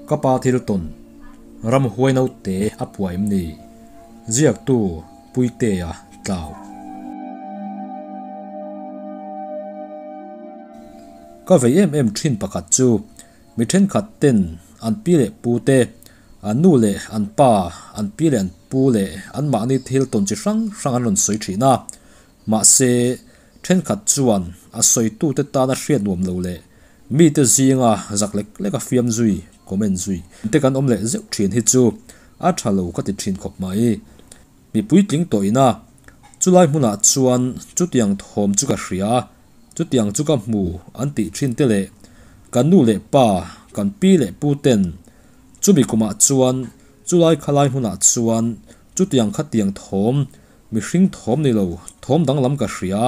Ka pa thil tawn ramhuai naute a phuah em ni? Ziaktu Puitea Tlau. Ka vei em em thin pakhat chu mi thenkhat ten an pi leh pu te, an nu leh an pa, an pi leh an pu leh anmahni thil tawn chi hrang hrang an rawn sawi thin a. Mahse, thenkhat chuan a sawitute tana hriat nuam lo leh mite zinga zak lek lek a fiam zui, comment zui, te kan awm leh zeuh thin hi chu a tha lo ka ti thin khawp mai. Mi puitling tawh ina chulai hmunah chuan chutiang thawm chu ka hria, chutiang chu ka hmu an tih thin te leh kan nu leh pa, kan pi leh pu ten chumi kumah chuan chulai khalai hmunah chuan chutiang khatiang thawm Mihring thawm ni lo, thawm danglam ka hria,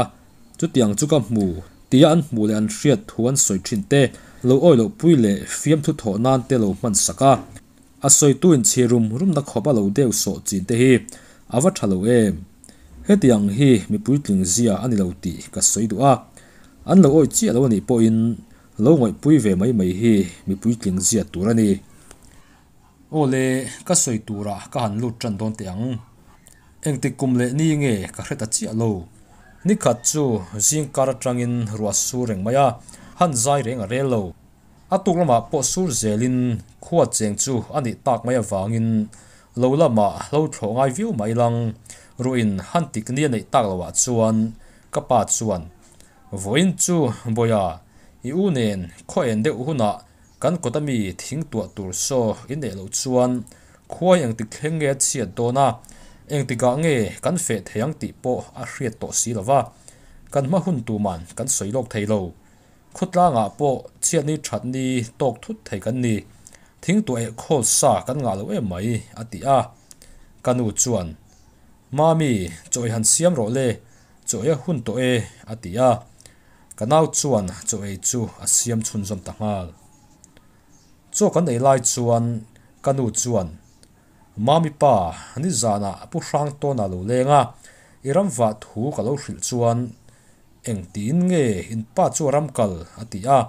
chutiang chu ka hmu, tia an hmuh leh an hriat thu an sawi thin te, lo awi loh pui leh fiamthu thawh nan te lo hman sak a, a sawitu inchhir rum rumna khawp a lo deuh sawh chin te hi a va tha lo em? Hetiang hi mi puitling zia a ni lo tih ka sawi duh a, an lo awi chiah lo a nih pawhin lo ngawihpui ve mai mai hi mi puitling zia tur a ni. Aw le, ka sawi turah ka han lut tan dawn teh ang. Engtik kum leh ni nge ka hre ta chiah lo. Nikhat chu zing kar atangin ruah sur reng mai a, han zai reng a rel lo. A tuk lamah pawh sur zelin khua cheng chu a nih tak mai avangin lo lamah hlo thlawh ngai viau mai lang. Ruahin han tik ni a neih tak loah chuan ka pa chuan, Vawiin chu Bawiha, i u nen khaw en deuh hunah Kan kawt ami thing tuah tur saw i neih loh chuan khuai engtik thleng nge a chhiat dawn a, engtikah nge kan feh thei ang tih pawh a hriat tawh si lo va, kan hma hun tuman kan sawi lawk thei lo. Khawtlangah pawh chhiatni thatni tawk thut thei kan ni. Thing tuah eh khawl sa kan ngah lo em mai, a ti a. Ka nu chuan, Mami, chaw i han siam rawh le, chaw ei a hun tawh e, a ti a. Ka nau chuan chaw ei chu a siam chhunzawm ta nghal. Chaw kan ei lai chuan ka nu chuan, Mami pa, nizanah Pu Hrangtawna lo leng a, i ram vah thu ka lo hrilh chuan engtiin nge in pa chu a ram kal? a ti a.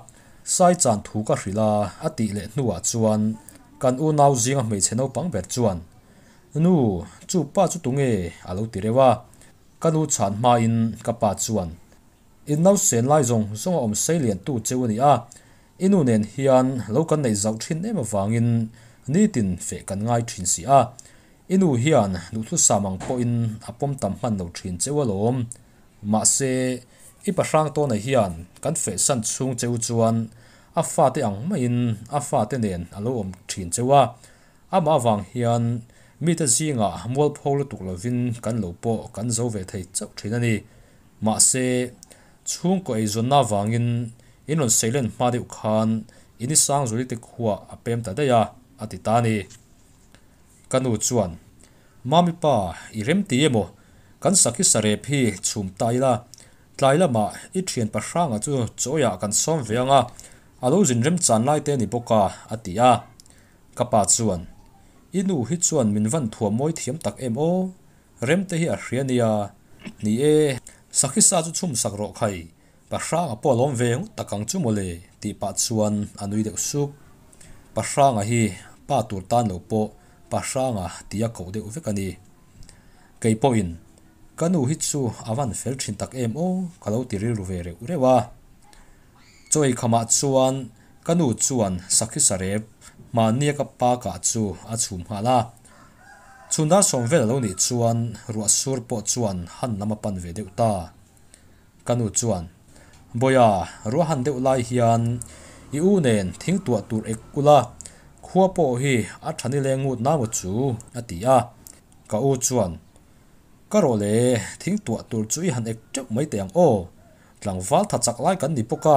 Sai chan thu ka hrilh a, a tih leh hnuah chuan kan unau zinga hmeichhe naupang ber chuan, Nu, chu pa chu tunge? a lo ti reuh a. Ka nu chhan hmain ka pa chuan, In nausen lai zawng zawng a awm sei lian tu cheu a ni a, i nu nen hian lo kan neih zauh thin em avangin nitin feh kan ngai thin si a, i nu hian duhthusam ang pawhin a pawm tam hman lo thin cheu alawm. Mahse, i pahrang tawna hian kan fehsan chhung cheu chuan a fate ang maiin a fate nen a lo awm thin cheu a, Amah avang hian mite zingah mualpho lutuk lovin kan lo pawh kan zo ve thei chauh thin a ni. Mahse, chhungkaw eizawnna avangin in rawn seilen hma deuh khan in i Sangzuli te khuah a pem ta daih a, a ti ta a ni. Ka nu chuan, Mami pa, i remti emaw? Kan sakhi sarep hi chhum ta ila, tlai lamah i thian pahranga chu chawiah kan sawm ve ang a, a lo zin remchan lai te a ni bawk a, a ti a. Ka pa chuan, I nu hi chuan min van thuam mawi thiam tak em aw? Remte hi a hria nia. Ni e, sakhi sa chu chhum sak rawh khai, Pahranga pawh a lawm ve ngawt tak ang chu mawle, tih pah chuan a nui deuh suk. Pahranga hi pa tur tan lo pawh Pahranga tia koh deuh vek a ni. Kei pawhin, Ka nu hi chu a van fel thin tak em aw, ka lo ti rilru ve reuh reuh a. Chaw eikhamah chuan ka nu chuan sakhi sarep hmannia ka pa kah chu a chhum nghal a. Chhun dar sawm vel a lo nih chuan ruah sur pawh chuan han lam a pan ve deuh ta. Ka nu chuan, Bawiha, ruah han deuh lai hian i u nen thing tuah tur ek ula, khua pawh hi a tha nileng ngut na maw chu? a ti a. Ka u chuan, Ka rawh le, thing tuah tur chu i han ek teuh mai teh ang aw. Tlangval tha chak lai kan ni bawk a,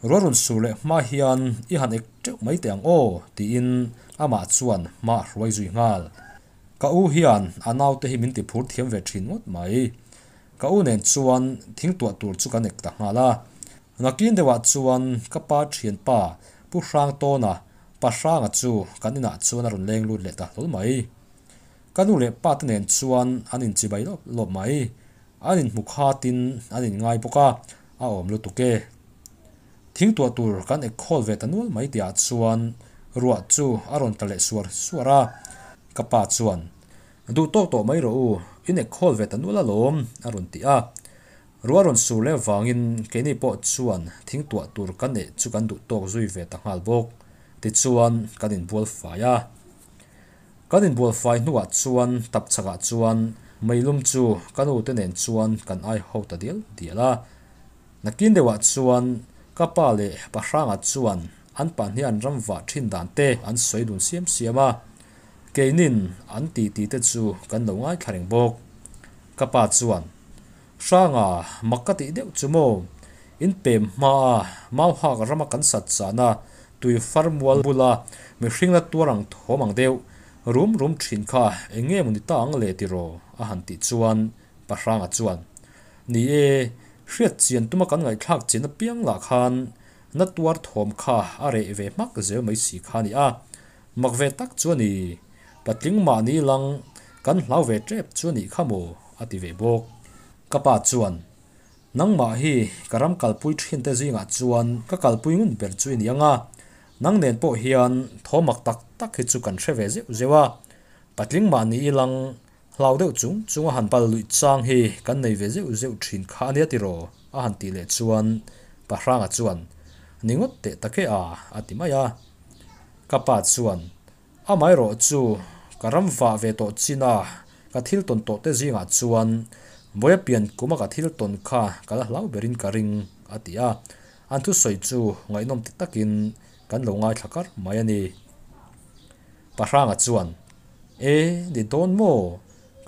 ruah rawn sur leh hma hian i han ek teuh mai teh ang aw, tiin amah chuan hma a hruai zui nghal. Ka u hian a naute hi min ti phur thiam ve thin ngawt mai. Ka u nen chuan thing tuah tur chu kan ek ta nghal a. Nakin deuhah chuan ka pa thianpa Pu Hrangtawna, Pa Hranga chu kan inah chuan a rawn leng lut leh ta hlawl mai. Ka nu leh pa te nen chuan an inchibai lawp lawp mai. An inhmu khatin an inngai bawk a, a awm lutuk e. Thing tuah tur kan ek khawl ve ta nual mai tihah chuan Ruah chu a rawn tla leh suar suar a, ka pa chuan, Duh tawk tawh mai rawh u, in ek khawl ve ta nual alawm, a rawn ti a. Ruah rawn sur leh avangin keini pawh chuan thing tuah tur kan eh chu kan duh tawk zui ve ta nghal bawk. Tichuan kan inbual fai a. Kan inbual fai hnuah chuan tap chhakah chuan meilum chu ka nu te nen chuan kan ai ho ta dial dial a. Nakin deuhah chuan ka pa leh pa hrangah chuan an pahnih an ram vah thin dan te an sawi dun siam siam a. Keinin an titi te chu kan lo ngaithla reng bawk. Ka pa chuan, Hranga, mak ka tih deuh chu maw? In pem hmaa Mauhak rama kan sat chahna tui far mual bula mihring la tuar ang thawm ang deuh rum rum thin kha eng nge maw ni ta ang le tiraw? a han tih chuan Pa Hranga chuan, Ni e, hriat chian tuma kan ngaihthlak chian apiang lah khan na tuar thawm kha a reh ve hmak zel mai si kha a ni a, Mak ve tak chu a ni. Patling mahni lang kan hlau ve tep chu a nih kha maw? a ti ve bawk. Ka pa chuan, Nangmah hi ka ram kalpui thin te zingah chuan ka kalpui ngun ber chu i ni ang a, nang nen pawh hian thaw mak tak tak hi chu kan hre ve zeuh zeuh a. Patling mahni i lang hlau deuh chung chung a han pal luih chang hi kan nei ve zeuh zeuh thin kha a nia tiraw? a han tih leh chuan Pa Hranga chuan, Ni ngawt teh tak e a, a ti mai a. Ka pa chuan, Amaherawh chu ka ram vah ve tawh chin a, ka thil tawn tawh te zingah chuan Bawia pian kuma ka thil tawn kha ka la hlau berin ka ring, a ti a. An thusawi chu ngaihnawm ti takin kan lo ngaithla kar mai a ni. Pahranga chuan, E, ni dawn maw?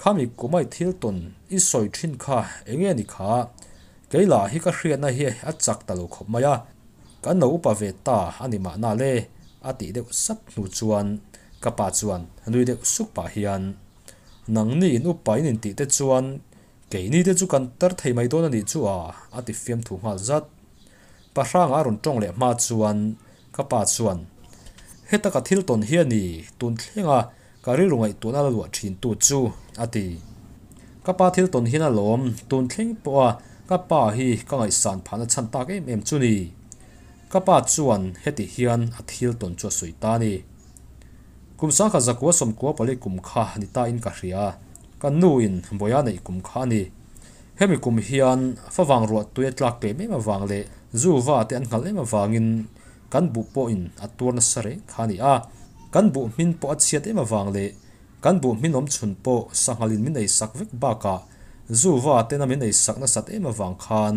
Khami kumai thil tawn i sawi thin kha eng nge ni kha? Kei lah hi ka hriatna hi a chak ta lo khawp mai a. Kan lo upa ve ta a ni mahna le, a tih deuh sap hnu chuan ka pa chuan nui deuh suk pah hian, Nangni in upa in intih te chuan keini te chu kan tar thei mai dawn a nih chu a, a ti fiam thu nghal zat. Pa hranga a rawn tawng leh hma chuan ka pa chuan, Heta ka thil tawn hi a ni, tun thlenga ka rilru ngaihtuahna la luah thin tu chu, a ti. Ka pa thil tawn hian a lawm, tun thleng pawha ka pa hi ka ngaihsan phahna chhan tak em em chu ni. Ka pa chuan heti hian a thil tawn chu a sawi ta a ni. Kum sangkhat zakua sawmkua pali kum kha ni ta in ka hria, ka nu in Bawia neih kum kha a ni. Hemi kum hian favang ruah tui a tlak tlem em avang leh zu va te an nghalh em avangin kan buh pawhin a tuar nasa reng kha a ni a, kan buh hmin pawh a chhiat em avang leh kan buh hmin awm chhun pawh sanghalin min ei sak vek bakah zu va tena min ei sak nasat em avang khan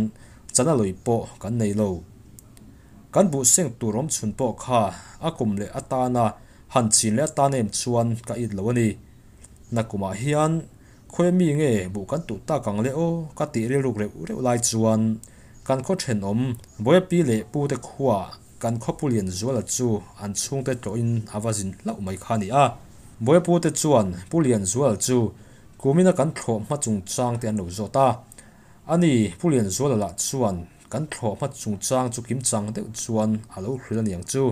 chana lui pawh kan nei lo. Kan buh seng tur awm chhun pawh kha a kum leh atana han chin leh atan em chuan ka it lo a ni. Nakumah hian Khawi mi nge buh kan tuh tak ang le aw ka tih rilruk reuh reuh lai chuan kan khaw thenawm Bawiapi leh Pu te khuaah kan khaw Pu Lianzuala chu an chhungte tlawhin a va zin hlauh mai kha a ni a. Bawiapu te chuan Pu Lianzuala chu kumina kan thlawh hma chungchang te an lo zawt a. Ani Pu Lianzuala lah chuan kan thlawh hma chungchang chu kimchang deuh chuan a lo hrilh a niang chu.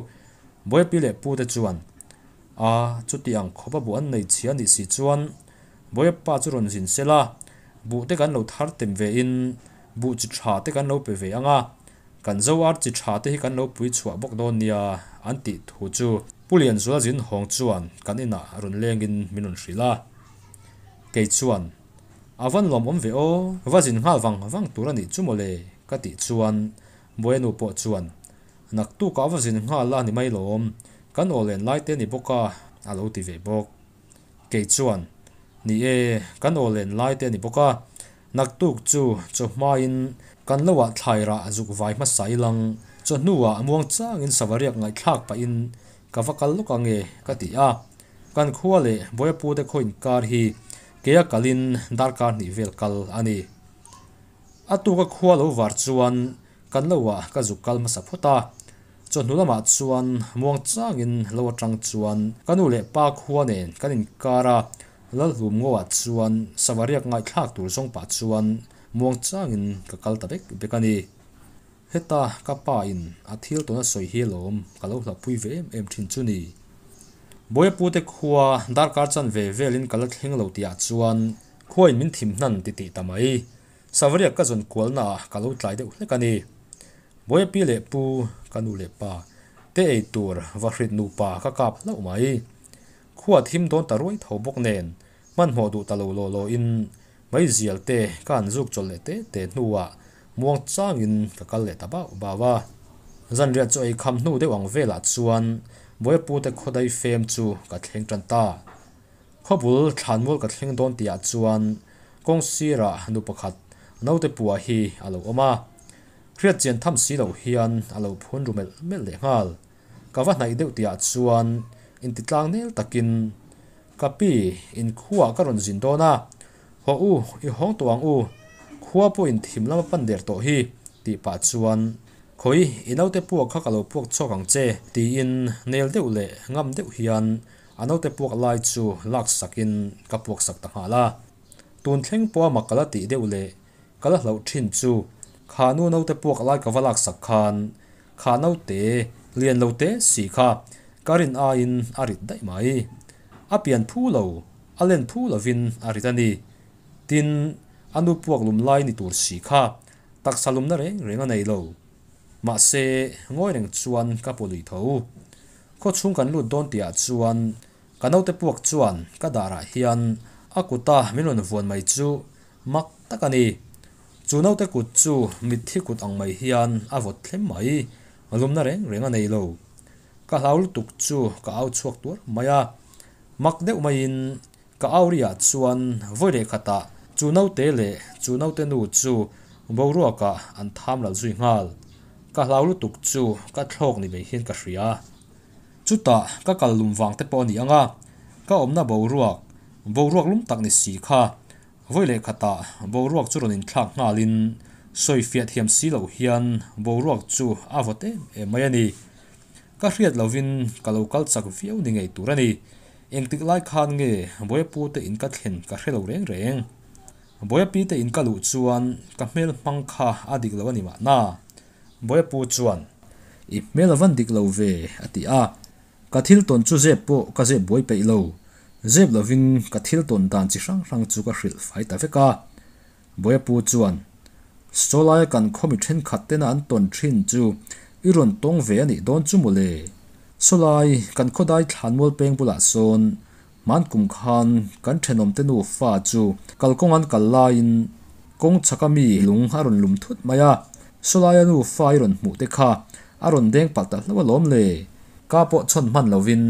Bawiapi leh Pu te chuan A, chuti ang khawp a buh an nei chhia nih si chuan Bawiapa chu rawn zin sel a, buh te kan lo thar tem ve in buh chi tha te kan lo pe ve ang a, kan zo ar chi tha te hi kan lo pui chhuah bawk dawn nia an tih thu chu Pu Lianzuala zin hawng chuan kan inah rawn leng in min rawn hrilh a. Kei chuan, A van lawmawm ve aw, va zin nghal vang vang tur a nih chu mawle ka tih chuan Bawianu pawh chuan, Naktukah va zin nghal a ni mai lawm, kan aw len lai te ni bawk a, a lo ti ve bawk. Kei chuan, Ni e, kan aw len lai te ni bawk a, naktuk chu chawhmain kan lo ah thlai rah zuk vai hmasa ilang, chawhnuah muang changin savariak ngaihthlak pahin ka va kal lawk ange ka ti a. Kan khua leh Bawiapu te khaw inkar hi keia kalin darkar hnih vel kal a ni. A tuka khua lo var chuan Kan lo ah ka zuk kal hmasa phawt a, chawhnu lamah chuan muang changin lo atang chuan ka nu leh pa khua nen kan inkar a, Lalhlum Ngoah chuan Savariak ngaihthlak tur zawng pah chuan muang changin ka kal ta bek bek a ni. Heta ka pa in a thil tawn a sawi hi alawm ka lo hlauhpui ve em em thin chu ni. Bawiapute khua darkar chanve velin ka la thleng lo tihah chuan khuain min thim hnan titih ta mai. Savariak ka zawn kualnaah ka lo tlai deuh hlek a ni. Bawiapi leh pu, ka nu leh pa, Te ei tur vahrit nupa ka kap hlauh mai. Khua thim dawn ta ruai tho bawk nen hmanhmawh duh ta lo law law in meizial te ka han zuk chawlh leh te te hnuah muang changin ka kal leh ta bauh bauh a. Zanriah chu ei kham hnu deuh ang velah chuan Bawihpute khawdai fem chu ka thleng tan ta. Khawbul thlanmual ka thleng dawn tihah chuan kawng sirah nu pakhat naute pua hi a lo awm a. Hriat chian tham si loh hian a lo phun ru melh melh leh nghal. Ka va hnaih deuh tihah chuan intitlang nel takin, Ka pi, inkhuaah ka rawn zin dawn a. Hawh u, i hawng tawh ang u. Khua pawhin thim lama pan der tawh hi, tih pah chuan, Khawi, i naute puak kha ka lo puak chhuak ang che, tiin nel deuh leh ngam deuh hian a naute puak lai chu lak sakin ka puak sak ta nghal a. Tun thleng pawha mak ka la tih deuh leh ka la hlauh thin chu, kha nu naute puak lai ka va lak sak khan kha naute lian lo te si kha ka rin aiin a rit daih mai. A pian phu lo, a len phu lovin a rit a ni. Tin, a nu puak lum lai ni tur si kha taksa lumna reng reng a nei lo. Mahse, ngawi reng chuan ka pu lui tho. Khaw chhung kan lut dawn tihah chuan ka naute puak chuan ka darah hian a kuta min rawn vuan mai chu mak tak a ni. Chu naute kut chu mitthi kut ang mai hian a vawt thlem mai, lumna reng reng a nei lo. Ka hlau lutuk chu ka au chhuak tuar mai a, mak deuh maiin ka au riah chuan vawi leh khatah chu naute leh chu naute nu chu boruakah an tham ral zui nghal. Ka hlau lutuk chu ka thlawk ni mai hian ka hria. Chutah ka kal lum vang te pawh a ni ang a, ka awmna boruak, boruak lum tak ni si kha vawi leh khatah boruak chu rawn inthlak nghalin sawifiah thiam si loh hian boruak chu a vawt em em mai a ni. Ka hriat lovin ka lo kal chak viau ni ngei tur a ni. Engtik lai khan nge Bawiapu te in ka thlen ka hre lo reng reng. Bawiapi te in ka luh chuan ka hmel hmang kha a dik lo a ni mahna. Bawiapu chuan, I hmel a van dik lo ve, a ti a. Ka thil tawn chu zep pawh ka zep buai peih lo. Zep lovin ka thil tawn dan chi hrang hrang chu ka hrilh fai ta vek a. Bawiapu chuan, Sawlaia kan khawmi thenkhat tena an tawn thin chu i rawn tawng ve a nih dawn chu mawle. Sawlai, kan khawdai thlanmual peng bulah sawn hman kum khan kan thenawmte nu fa chu kalkawng an kal laiin kawng chhaka mi lung a rawn lum thut mai a, Sawlaia nu fa i rawn hmuh te kha a rawn deng palh ta hlauh alawm le. Ka pawh chhawn hman lovin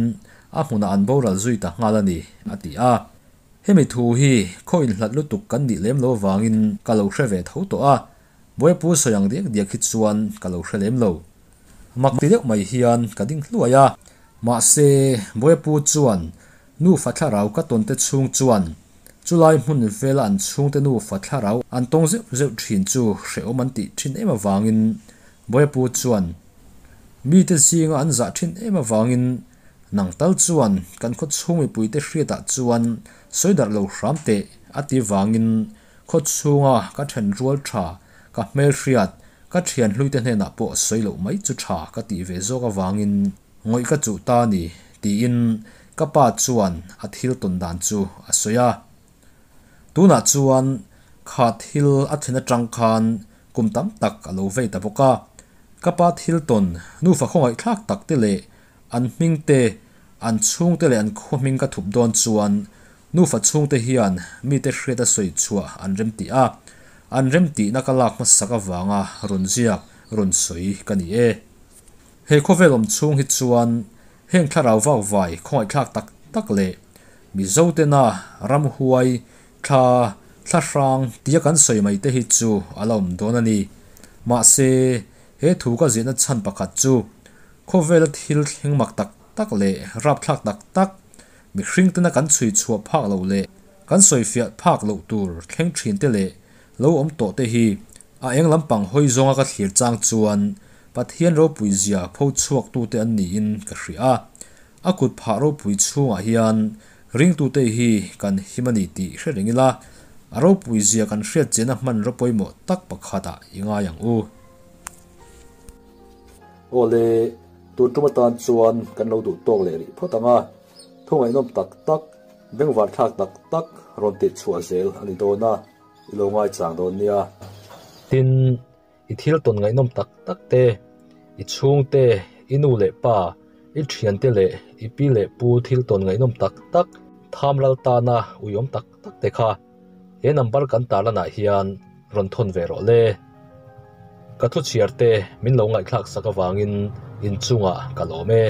a hmunah an boral zui ta nghal a ni, a ti a. Hemi thu hi khaw inhlat lutuk kan nih lem lo avangin ka lo hre ve tho tawh a, Bawipu sawi ang diak diak hi chuan ka lo hre lem lo. Mak ti deuh mai hian ka ding hluai a, mahse Bawipu chuan nufa thlarau ka tawn te chhung chuan chulai hmun vela an chhungte nufa thlarau an tawng zeuh zeuh thin chu hrehawm an tih thin em avangin Bawipu chuan mite zinga an zah thin em avangin Nang tal chuan kan khaw chhung mipuite hriatah chuan sawi darh lo hram teh a ti vangin khaw chhunga ka then rual tha, ka hmelhriat, ka thian hluite hnenah pawh sawi loh mai chu tha ka tih ve zawk avangin ngawih ka chuh ta a ni tiin ka pa chuan a thil tawn dan chu a sawi a. Tunah chuan kha thil a thlen atang khan kum tam tak a lo vei ta bawk a, ka pa thil tawn nufa khawngaihthlak tak te leh An hming te, an chhungte leh an khua hming ka thup dawn chuan nufa chhungte hian mite hriat a sawi chhuah an remtih a, an remtihna ka lak hmasak avanga rawn ziak, rawn sawi ka ni e. He khawvel awm chhung hi chuan heng thlarau vak vai khawngaihthlak tak tak leh Mizo tena ramhuai, thla, thla hrang tia kan sawi mai te hi chu a la awm dawn a ni. Mahse, he thu ka ziahna chhan pakhat chu Khawvela thil thleng mak tak tak leh rapthlak tak tak, mihring tena kan chhui chhuah phak loh leh kan sawifiah phak loh tur thleng thin te leh lo awm tawh te hi a eng lampang hawi zawnga ka thlir chang chuan Pathian ropui zia pho chhuak tute an niin ka hria a. A kut phah ropui chhungah hian ringtute hi kan him a ni tih hre reng ila, a ropui zia kan hriat chiahna hmanraw pawimawh tak pakhatah i ngai ang u. Awle, tun tum atan chuan kan lo duh tawk leh rih phawt ang a, thu ngaihnawm tak tak, bengvar thlak tak tak rawn tih chhuah zel a ni dawn a, i lo ngaichang dawn nia. Tin, i thil tawn ngaihnawm tak tak te, i chhungte, i nu leh pa, i thiante leh i pi leh pu thil tawn ngaihnawm tak tak, thamral tana uiawm tak tak te kha he number kan tarlanah hian rawn thawn ve rawh le. Ka thu chhiar te min lo ngaihthlak sak avangin inchungah ka lawm e.